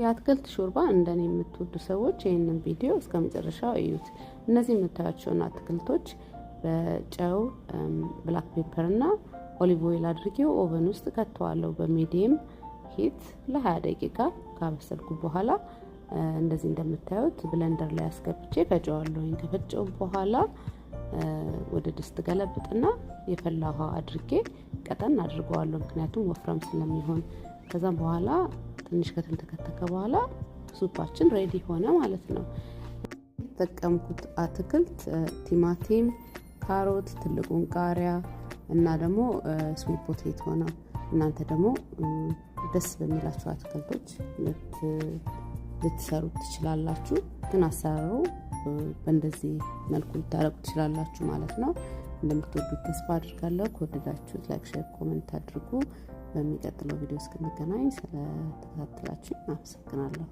የአትክልት ሾርባ እንደኔ የምትወዱ ሰዎች ይህንን ቪዲዮ እስከ መጨረሻው እዩት። እነዚህ የምታያቸውን አትክልቶች በጨው፣ black pepper እና olive oil አድርጌው oven ውስጥ ከተዋለሁ። በ medium heat ለ20 ደቂቃ ካበሰልኩ በኋላ እንደዚህ እንደምታዩት blender ላይ አስገብቼ ፈጨዋለሁኝ። ከፈጨው በኋላ ወደ ድስት ገለብጥና የፈላ ውሃ አድርጌ ቀጠን አድርገዋለሁ፣ ምክንያቱም ወፍራም ስለሚሆን። ከዛም በኋላ ትንሽ ከተንተከተከ በኋላ soup ኣችን ready ሆነ ማለት ነው። የተጠቀምኩት አትክልት ቲማቲም፣ ካሮት፣ ትልቁን ቃሪያ እና ደግሞ sweet potato ነው። እናንተ ደግሞ ደስ በሚላችሁ አትክልቶች ልትሰሩት ትችላላችሁ። ግን አሰራሩ በእንደዚህ መልኩ ልታረጉ ትችላላችሁ ማለት ነው። እንደምትወዱት ተስፋ አድርጋለሁ። ከወደዳችሁት like፣ share፣ comment አድርጉ። በሚቀጥለው ቪዲዮ እስክንገናኝ ስለተከታተላችሁ አመሰግናለሁ።